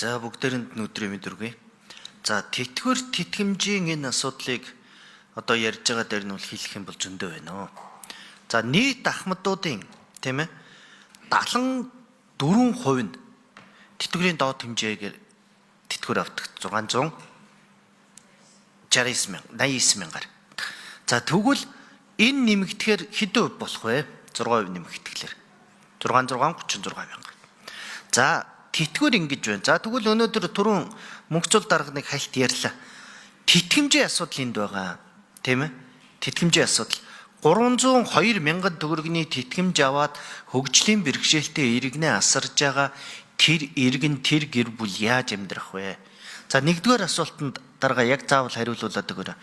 За, бүгдээрэнд нь өдрийн мэнд хүргэе. За, тэтгэвэр тэтгэмжийн энэ асуудлыг одоо ярьж байгаа дээр нь бол хэлэх юм бол зөндөө байна. За, нийт ахмадуудын, тийм ээ, 74% нь тэтгэврийн доод хэмжээгээр тэтгэвэр авдаг, 669 мянга, 89 мянгаар. За, тэгвэл энэ нэмэгдэхээр хэдэн хувь болох вэ? 6% нэмэгдэхлээр 6 6 36 мянга. За, тэтгэвэр ингэж байна. За, тэгвэл өнөөдөр түрүүн Мөнхцул дарганыг хальт ярьлаа. Тэтгэмжийн асуудал энд байгаа. Тийм ээ? Тэтгэмжийн асуудал. 302 мянган төгрөгийн тэтгэмж аваад хөгжлийн бэрхшээлтэй иргэнээ асарж байгаа тэр иргэн, тэр гэр бүл яаж амьдрах вэ? За, нэгдүгээр асуултанд дарга яг заавал хариулуулаад өгөөрэй.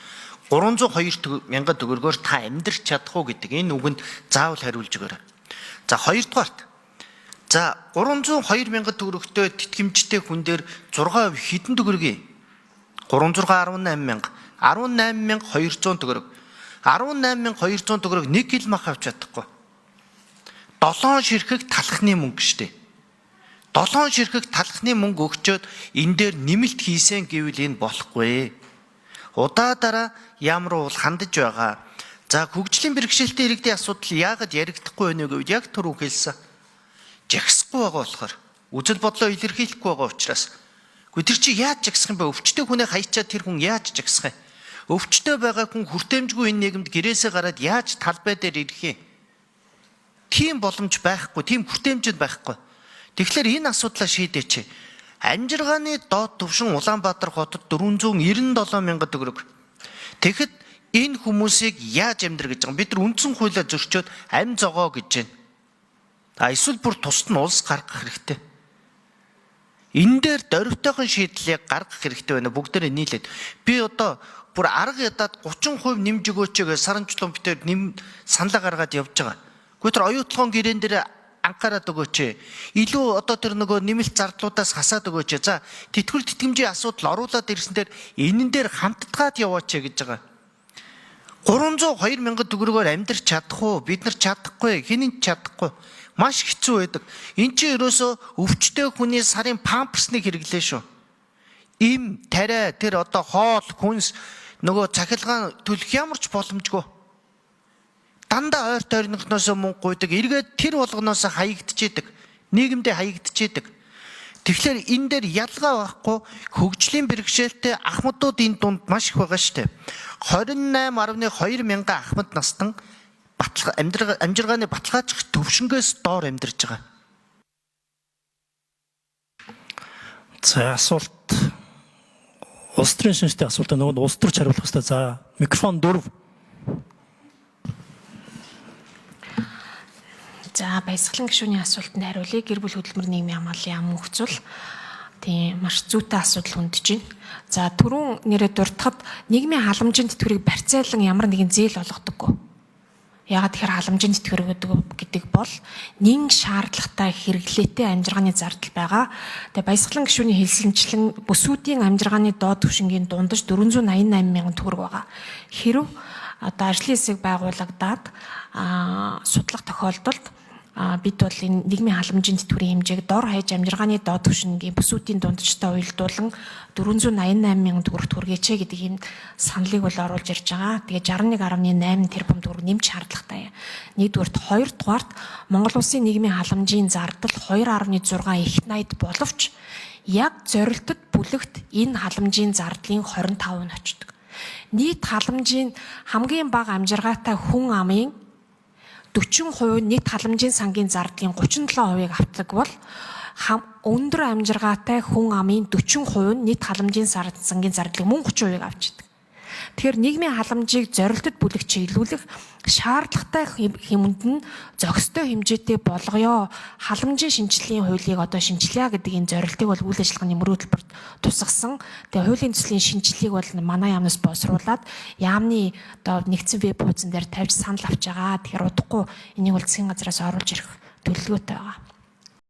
302 мянган төгрөгөөр та амьдрч чадах уу гэдэг энэ үгэнд заавал хариулж өгөөрэй. За, хоёрдугаарт. За, 302 мянган төгрөгтэй тэтгэмжтэй хүн дээр 6% хэдэн төгрөг юм? 306.18 мянга. 18,200 төгрөг. 18,200 төгрөг 1 кг мах авч чадахгүй. 7 ширхэг талхны мөнгө штэ. 7 ширхэг талхны мөнгө өгчөөд энэ дээр нэмэлт хийсэн гэвэл энэ болохгүй. Удаа дараа ямар уул хандаж байгаа. За, хөгжлийн бэрхшээлтэй иргэдийн асуудал яагаад яригдахгүй байна вэ гэвэл яг түрүү хэлсэн. Жагсахгүй байгаа болохоор, үзэл бодлоо илэрхийлэхгүй байгаа учраас. Гэхдээ тэр чи яаж жагсах юм бэ? Өвчтөй хүнээ хаячаад тэр хүн яаж жагсах юм? Өвчтөй байгаа хүн хүртээмжгүй энэ нийгэмд гэрээсээ гараад яаж талбай дээр ирэх юм? Тийм боломж байхгүй, тийм хүртээмжид байхгүй. Тэгэхээр энэ асуудлаа шийдээч. Амжиргааны доод түвшин Улаанбаатар хотод 497 мянган төгрөг. Тэгэхэд энэ хүмүүсийг яаж амьдрах гэж байгаа юм? Бид нар үндсэн хуулиа зөрчөөд ам зогоо гэж байна. А эсвэл бүр тусад нь улс гаргах хэрэгтэй. Энэ дээр дөрвтойхон шийдлийг гаргах хэрэгтэй байна. Бүгдээрээ нийлээд. Би одоо бүр арга ядаад 30% нэмж өгөөч гэж саранчлон битээр нэм саналаа гаргаад явж байгаа. Гэхдээ тэр оюутлогын гэрээн дээр анхаарад өгөөч. Илүү одоо тэр нөгөө нэмэлт зардлуудаас хасаад өгөөч. За, тэтгэвэр тэтгэмжийн асуудал оруулаад ирсэн дээр энэн дээр хамтдгаад яваач гэж байгаа. 302 мянган төгрөгөөр амьдрч чадах уу? Бид нар чадахгүй, хэн нь ч чадахгүй. Маш хэцүү байдаг. Энд чинь ерөөсөө өвчтөе хүний сарын памперсныг хэрэглээ шүү. Им, тариа, тэр одоо хоол, хүнс, нөгөө цахилгаан төлөх ямар ч боломжгүй. Дандаа ойр тойрныхноос мөнгө гуйдаг. Эргээд тэр болгоноос хаягдчихэдэг. Нийгэмдээ хаягдчихэдэг. Тэгэхээр энэ дээр ялгаа байхгүй, хөгжлийн бэрхшээлтэй ахмадууд энэ дунд маш их байгаа шүү дээ. 28.2 мянган ахмад настан амжиргааны баталгаажих төвшнгөөс доор амьдарч байгаа. За, асуулт улс төрийн шинжтэй асуултаа нөгөө улс төрч хариулах хэрэгтэй. За, микрофон 4. За, баясгалан гишүүний асуултанд хариулъя. Гэр бүл хөдөлмөр нийгмийн хамгааллын яам Мөнхцул. Тийм, маш зүйтэй асуудал хүндэж байна. За, түрүүн нэрээ дуртахад нийгмийн халамжийн тэтгэврийг барьцаалан ямар нэгэн зээл олгодоггүй. Яагаад тэгэхээр халамжийн тэтгэвэр гэдэг бол нэн шаардлагатай хэрэглээтэй амжиргааны зардал байгаа. Тэгээ баясгалан гишүүний хэлсэнчлэн бүсүүдийн амжиргааны доод түвшингийн дундаж 488 мянган төгрөг байгаа. Хэрв одоо ажлын хэсэг байгуулагдаад судлах тохиолдолд бид бол энэ нийгмийн халамжийн тэтгэврийн хэмжээг дор хаяж амжиргааны доод түвшингийн бүсүүдийн дунджтай уялдуулан 488 мянган төгрөгт хүргээч гэдэг ийм саналыг бол оруулж ирж байгаа. Тэгээ 61.8 тэрбум төгрөг нэмж шаардлагатай. Нэгдүгээрт, хоёрдугаарт Монгол Улсын нийгмийн халамжийн зардал 2.6 их найд боловч яг зорилтод бүлэгт энэ халамжийн зардлын 25% нь очдог. Нийт халамжийн хамгийн бага амжиргаатай хүн амын 40% нийт халамжийн сангийн зардлын 37%-ыг авдаг бол өндөр амжиргаатай хүн амын 40% нь нийт халамжийн сангийн зардлыг мөн 30%-ыг авчдаг. Тэгэхээр нийгмийн халамжийг зорилтод бүлэг чиглүүлэх шаардлагатай хэмэнд нь зохистой хэмжээтэй болгоё. Халамжийн шинжилгээний хуулийг одоо шинжилье гэдэг энэ зорилтыг бол үйл ажиллагааны мөрөө төлбөрт тусгасан. Тэгээ хуулийн төслийн шинжилгээг бол манай яамнаас боловсруулад яамны одоо нэгдсэн веб хуудсан дээр тавьж санал авч байгаа. Тэгэхээр удахгүй энийг бол засгийн газраас оруулж ирэх төлөвлөгөөтэй байгаа.